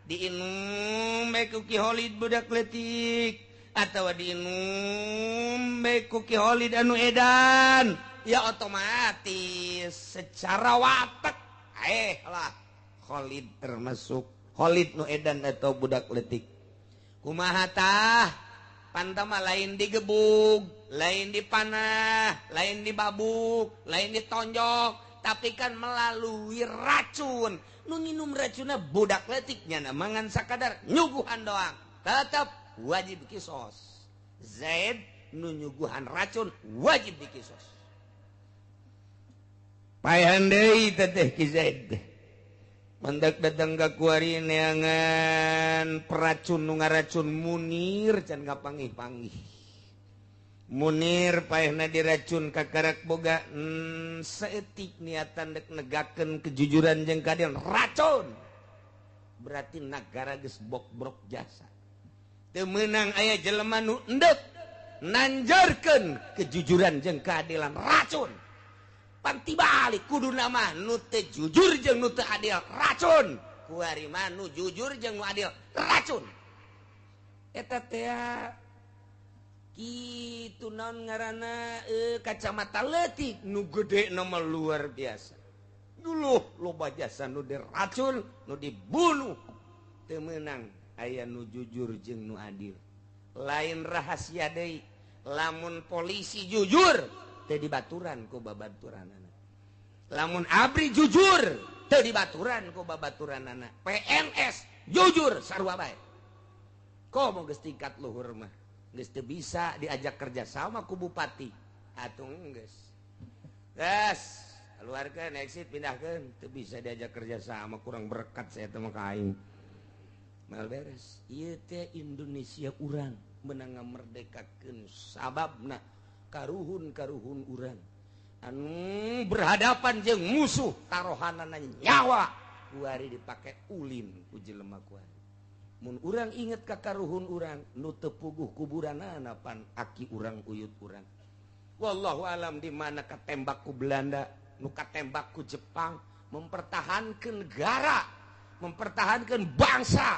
Diinum bae ku Ki Holid budak leutik atawa diinum bae ku Ki Holid anu edan, ya otomatis secara watek lah Khalid termasuk Khalid nu edan atau budak letik. Kumaha tah? Pantama lain digebug, lain dipanah, lain dibabuk, lain ditonjok, tapi kan melalui racun. Nu nginum racunna budak letiknya na mangan sakadar nyuguhan doang. Tetap wajib kisos. Zaid nu nyuguhan racun wajib dikisos. Paehan deui teteh Ki Zaid. Mendak datang ka kuari neangan peracun nu ngaracun Munir can kapanggih-panggih. Munir paehna diracun kakarak boga saeutik niatan dek negakeun kejujuran jeung keadilan racun. Berarti nagara geus bokbrok jasa. Teu meunang aya jelema nu endek nanjarkeun kejujuran jeung keadilan racun. Panti balik kudu nama nu teu jujur jeung nu teu adil racun. Kuari mah nu jujur jeung nu adil racun. Eta teh kitu naon ngaranna kacamata leutik nu gede nama luar biasa. Dulu loba jasa nu diracun, nu dibunuh. Teu meunang aya nu jujur jeung nu adil. Lain rahasia deui, lamun polisi jujur teu dibaturan ku babaturanana. Lamun ABRI jujur teu dibaturan ku babaturanana. PNS jujur sarua bae. Komo geus tingkat luhur mah geus teu bisa diajak kerja sama ku bupati. Atuh geus. Geus, keluarkeun exit pindahkeun, teu bisa diajak kerja sama kurang berkat saya teh mah ka aing. Mal beres. Ieu teh Indonesia urang. menang ngamerdekakeun sababna karuhun-karuhun urang anu berhadapan jeung musuh tarohanana nyawa kuari dipake ulin ku jelema kuari. Mun urang inget ka karuhun urang nu teu puguh kuburanana pan aki urang uyut urang. Wallahu alam di mana katembak ku Belanda, nu katembak ku Jepang, mempertahankan negara, mempertahankan bangsa,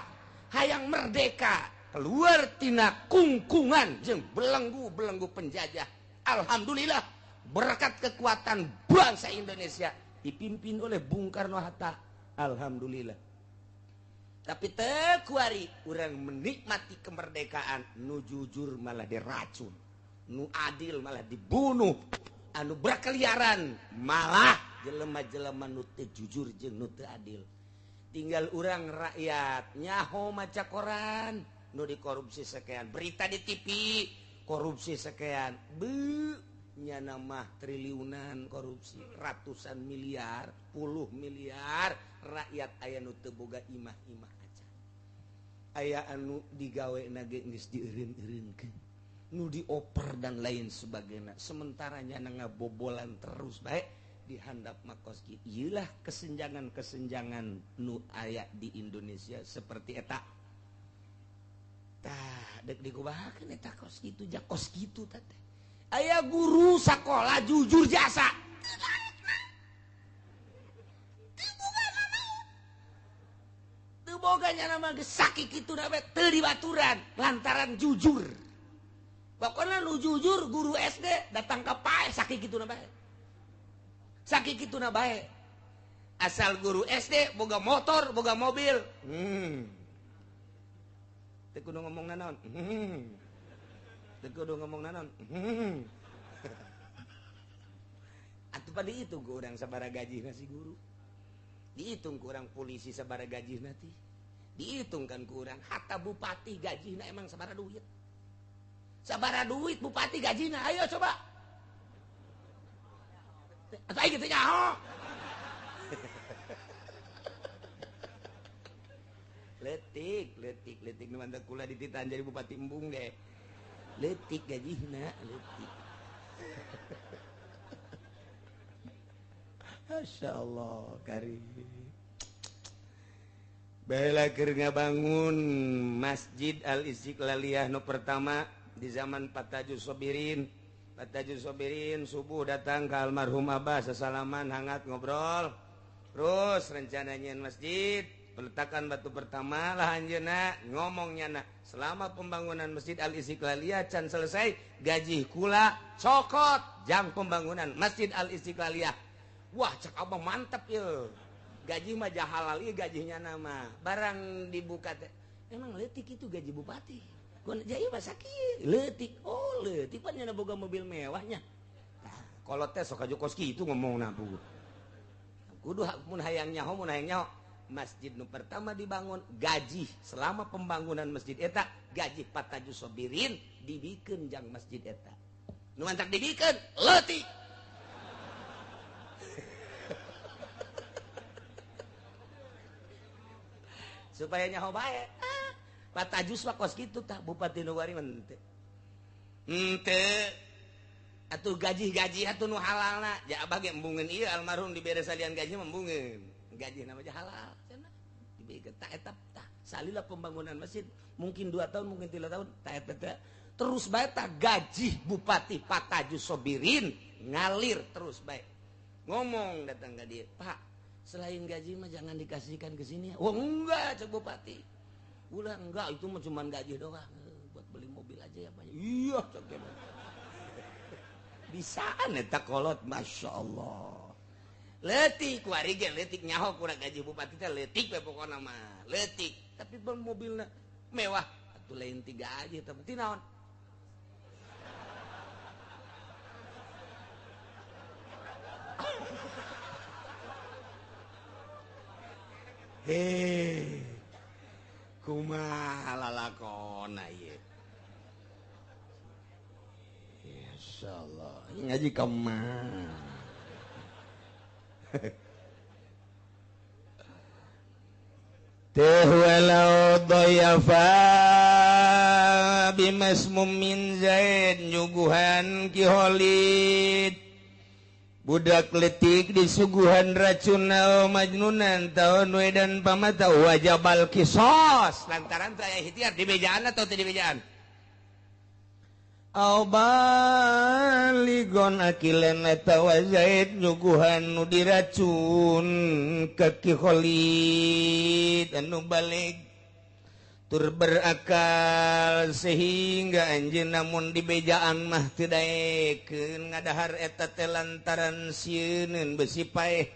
hayang merdeka, keluar tina kungkungan jeung belenggu-belenggu penjajah. Alhamdulillah berkat kekuatan bangsa Indonesia dipimpin oleh Bung Karno Hatta. Alhamdulillah. Tapi teu kuari urang menikmati kemerdekaan, nu jujur malah diracun, nu adil malah dibunuh, anu berkeliaran malah jelema-jelema nu teu jujur jeung nu teu adil. Tinggal urang rakyat nyaho maca koran nu dikorupsi sekian, berita di TV korupsi sekian, beuh nyana mah triliunan korupsi, ratusan miliar, puluh miliar, rakyat aya nu teu boga imah-imah aja. Aya anu digawe na ge geus dieureun-eureunkeun, nu dioper dan lain sebagainya. Sementara nyana ngabobolan terus baik dihandap makoski. Iyalah kesenjangan-kesenjangan nu aya di Indonesia seperti eta. Tah dek dikubahakeun eta kos kitu ja kos kitu teh. Aya guru sakola jujur jasa. Teu boga nyana mah geus sakit kitu na bae teu dibaturan lantaran jujur. Pokoknya nu jujur guru SD datang ke pae sakit kitu na bae. Sakit kitu na bae. Asal guru SD boga motor, boga mobil. Teu kudu ngomong nanaon. Teu kudu ngomong nanaon. Atuh pada dihitung ku urang sabaraha gajina si guru. Dihitung ku urang polisi sabaraha gajina teh. Dihitung kan ku urang hatta bupati gajina emang sabaraha duit. Sabaraha duit bupati gajina, ayo coba. Atau aing teu nyaho. Letik, letik, letik nu mantap kula dititahan jadi bupati embung deh. Letik gajina, letik. Masya Allah, karim. Baiklah keur ngabangun Masjid Al Istiqlaliyah nu pertama di zaman Pak Tajus Sobirin. Pak Tajus Sobirin subuh datang ke almarhum Abah, sesalaman hangat ngobrol. Terus rencananya masjid, peletakan batu pertama lah anjeunna ngomongnya na selama pembangunan Masjid Al Istiqlaliyah can selesai gaji kula cokot jam pembangunan Masjid Al Istiqlaliyah. Wah cek abah mantep ye. Gaji mah halal ieu gajinya nama. Barang dibuka teh emang leutik itu gaji bupati. Jadi masa leutik, oh leutik pan nyana boga mobil mewahnya. Nah, kalau teh sok aja kos kitu ngomong na bu. Kudu mun hayang nyaho, mun hayang nyaho. Masjid nu pertama dibangun gaji selama pembangunan masjid eta gaji Pak Tajus Sobirin dibikeun jang masjid eta. Nu mantak dibikeun leutik. Supaya nyaho bae. Ah, Pak Tajus mah kos kitu tah bupati nu wari mah henteu. Henteu. Atuh gaji-gaji atuh nu halalna. Ja abah ge embungeun ieu almarhum dibere salian gaji mah embungeun. Gaji namanya halal cenah. Dibikeun tah eta tah salila pembangunan masjid mungkin 2 tahun mungkin 3 tahun tah eta teh terus bae tah gaji bupati Pak Tajus Sobirin ngalir terus bae. Ngomong datang ka dieu, "Pak, selain gaji mah jangan dikasihkan ke sini." "Oh enggak," cek bupati. "Ulah enggak, itu mah cuma gaji doang. Buat beli mobil aja ya, Pak." "Iya," cek dia. Bisaan eta kolot, Masya Allah. Leutik kuari ge leutik nyaho kurang gaji bupati teh leutik we pokona mah. Leutik, tapi bon mobilna mewah. Atuh lain tiga aja tapi ti naon? Hei, kumaha lalakona ieu? Insyaallah, ngaji ka mana? Teh walau dhayafa bi Masmumin Zaid nyuguhan Ki Khalid budak letik disuguhan racun majnunan tahun wedan pamata wajabal kisos lantaran teu aya ikhtiar di bejaan atau teu di bejaan au baligon akilan atawa Zaid nyuguhan nu diracun ka Ki Khalid anu balik tur berakal sehingga anjeun namun di bejaan mah teu daekeun ngadahar eta teh lantaran sieuneun besi paeh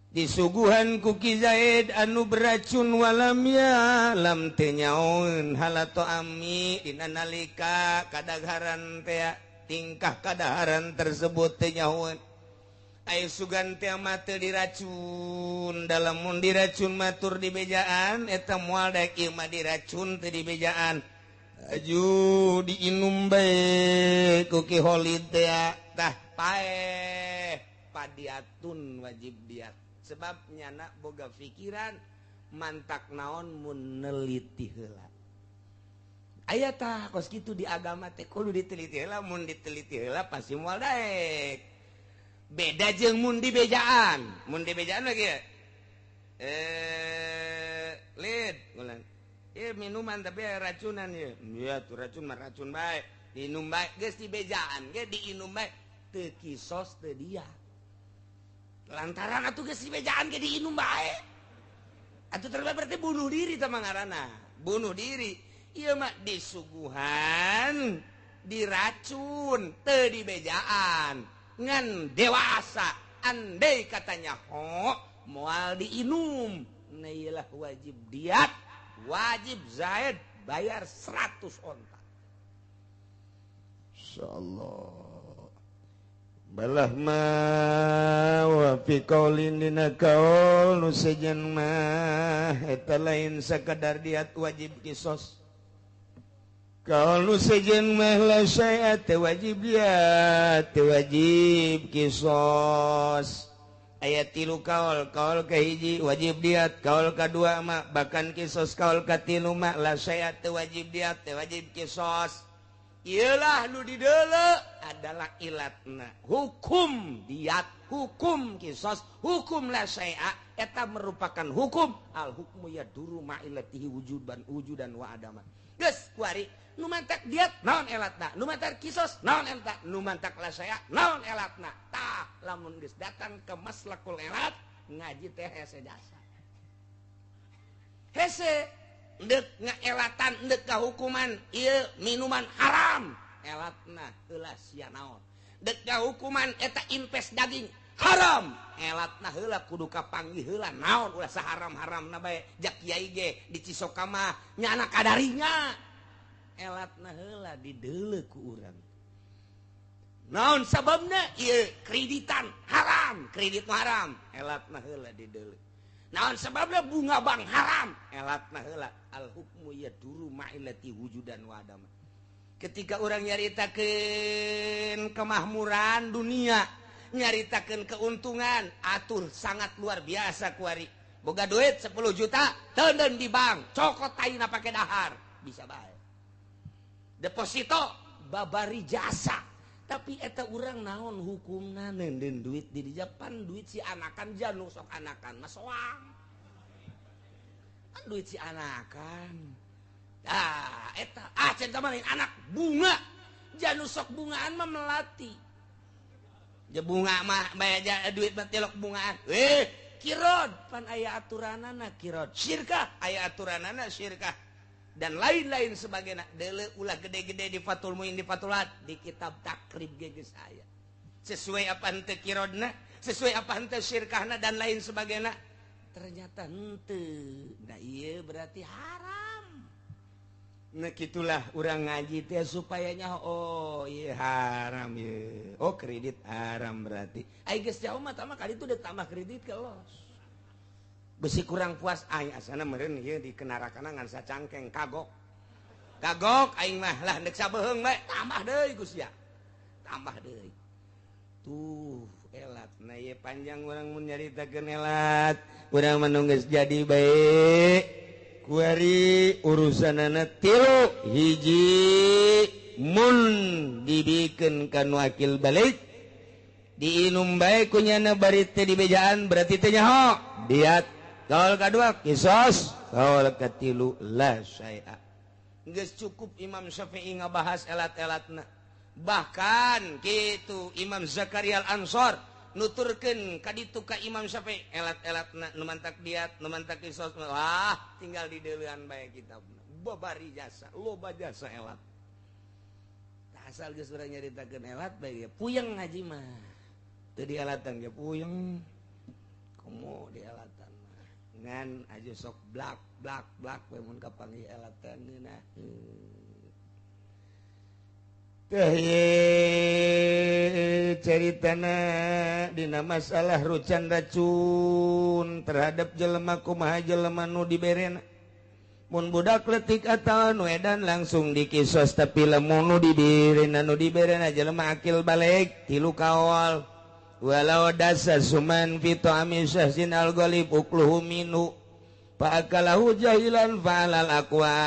disuguhan ku Ki Zaid anu beracun walam ya lam teu nyaoeun halato ami dina nalika kadagharan teh tingkah kadaharan tersebut teu nyaoeun. Ayo sugan teh mah teu diracun dalam mun diracun matur di bejaan eta moal daek ieu mah diracun teu di bejaan aju diinum bae ku Ki Khalid teh tah paeh padiatun wajib diat sebab nyana boga pikiran mantak naon mun neliti heula aya tah kos kitu di agama teh kudu diteliti heula mun diteliti heula pasti moal daek. Beda jeung mun di bejaan lagi ya lid ngulang minuman tapi racunan ya iya tuh racun mah racun bae diinum bae geus di bejaan ge diinum bae teu kisos teu dia lantaran atuh geus di bejaan ge diinum bae atuh terbae berarti bunuh diri tah ngaranna bunuh diri ieu mah disuguhan diracun teu di bejaan ngan dewasa andai katanya ho moal diinum nailah wajib diat wajib Zaid bayar 100 onta. Insyaallah balah ma wa fi qaulin dina qaul nu sejen mah eta lain sakadar diat wajib kisos. Kalau sejen mah la syai'a wajib diat wajib kisos. Ayat tilu kaul, kaul kahiji wajib diat, kaul kadua mah bahkan kisos, kaul katilu mah la syai'a wajib diat wajib kisos. Iyalah nu dideuleu adalah ilatna hukum diat, hukum kisos, hukum la syai'a eta merupakan hukum al hukmu yaduru ma'ilatihi wujudan wujudan wa adama. Geus kuari nu mantak diat naon elatna, nu mantak kisos naon elatna, nu mantak la syai'a naon elatna. Tah lamun geus datang ke maslakul elat ngaji teh hese jasa. Hese deuk ngaelatan deuk kahukuman ieu minuman haram elatna heula sia naon. Deuk kahukuman eta impes daging haram elatna heula kudu kapanggih heula naon ulah saharam-haramna bae jak kiai ge di Cisoka mah nyana kadarinya elatna heula dideuleu ku urang naon sababna ieu kreditan haram kredit haram elatna heula dideuleu naon sababna bunga bank haram elatna heula al hukmu yaduru ma'ilati wujudan wa adama. Ketika urang nyaritakeun kemahmuran dunia nyaritakeun keuntungan atur sangat luar biasa kuari boga duit 10 juta teuneun di bank cokot taina pake dahar bisa bae deposito babari jasa tapi eta urang naon hukumna neundeun duit di Japan duit si anakan janu sok anakan mah soang kan duit si anakan ah eta ah centah mah anak bunga janu sok bungaan mah melati ja bunga mah bayar duit mah tilok bungaan kirod pan aya aturanana kirod syirkah aya aturanana syirkah dan lain-lain sebagainya deuleu ulah gede-gede di Fathul Muin di Fathulat di kitab takrib ge geus aya sesuai apa henteu kirodna sesuai apa henteu syirkahna dan lain sebagainya ternyata henteu nah ieu berarti haram. Nah gitulah urang ngaji teh supayanya oh iya haram ieu oh kredit haram berarti ai geus jauh mah tama kali itu udah tambah kredit ke los besi kurang puas aing asana meureun ieu dikenarakana ngan sacangkeng kagok kagok aing mah lah deuk sabeheung bae tambah deui ku sia tambah deui tuh elat nah ieu panjang urang mun nyaritakeun elat urang mah nu geus jadi bae Kuari urusanana tilu hiji mun dibikeun ka nu akil balik diinum bae ku nyana bari teu dibejaan berarti teu nyaho diat. Kaul kadua kisos, kaul katilu la syai'a. Geus cukup Imam Syafi'i ngabahas elat-elatna. Bahkan kitu Imam Zakaria Al-Ansor nuturkeun ka ditu ka Imam Syafi'i elat-elatna nu mantak diat, nu mantak kisos, wah tinggal di deuleuan bae kitabna. Babari jasa, loba jasa elat. Asal geus urang nyaritakeun elat bae puyeng ngaji mah. Teu dielatan ge puyeng. Komo dielatan mah. Ngan aja sok blak blak blak we mun kapanggih elatan ngeunah. Teh caritana dina masalah rucan racun terhadap jelema kumaha jelema nu diberena. Mun budak letik atau nu edan langsung dikisos, tapi lamun nu diberena nu diberena jelema akil balik tilu kaol. Walau dasa suman fi ta'ami syahsin al-ghalib ukluhu minhu fa akalahu jahilan fa'alal aqwa.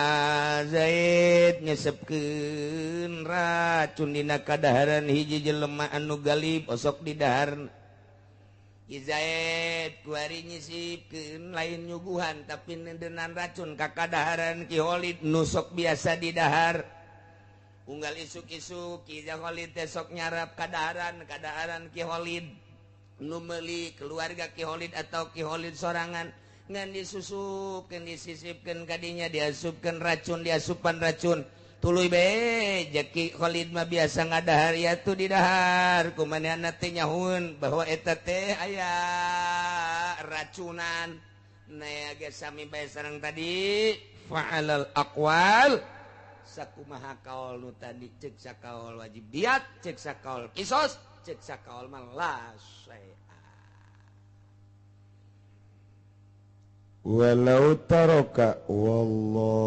Zaid nyesepkeun racun dina kadaharan hiji jelema anu galib osok didahar. Zaid kuari nyisipkeun lain nyuguhan tapi nendenan racun ka kadaharan Ki Kholid nu sok biasa didahar. Unggal isuk-isuk Ki Kholid teh sok nyarap kadaharan kadaharan Ki Kholid nu meuli keluarga Ki Kholid atau Ki Kholid sorangan ngan disusupkeun disisipkeun kadinya diasupkeun racun diasupan racun. Tuluy bae Ki Kholid mah biasa ngadahar ya tuh didahar kumanehna teh nyahueun bahwa eta teh aya racunan. Nah ge sami bae sareng tadi fa'alal aqwal sakumaha kaol nu tadi cek sakaol wajib diat, cek sakaol kisos, cek sakaol mah la syai'a. Walau taraka wallahu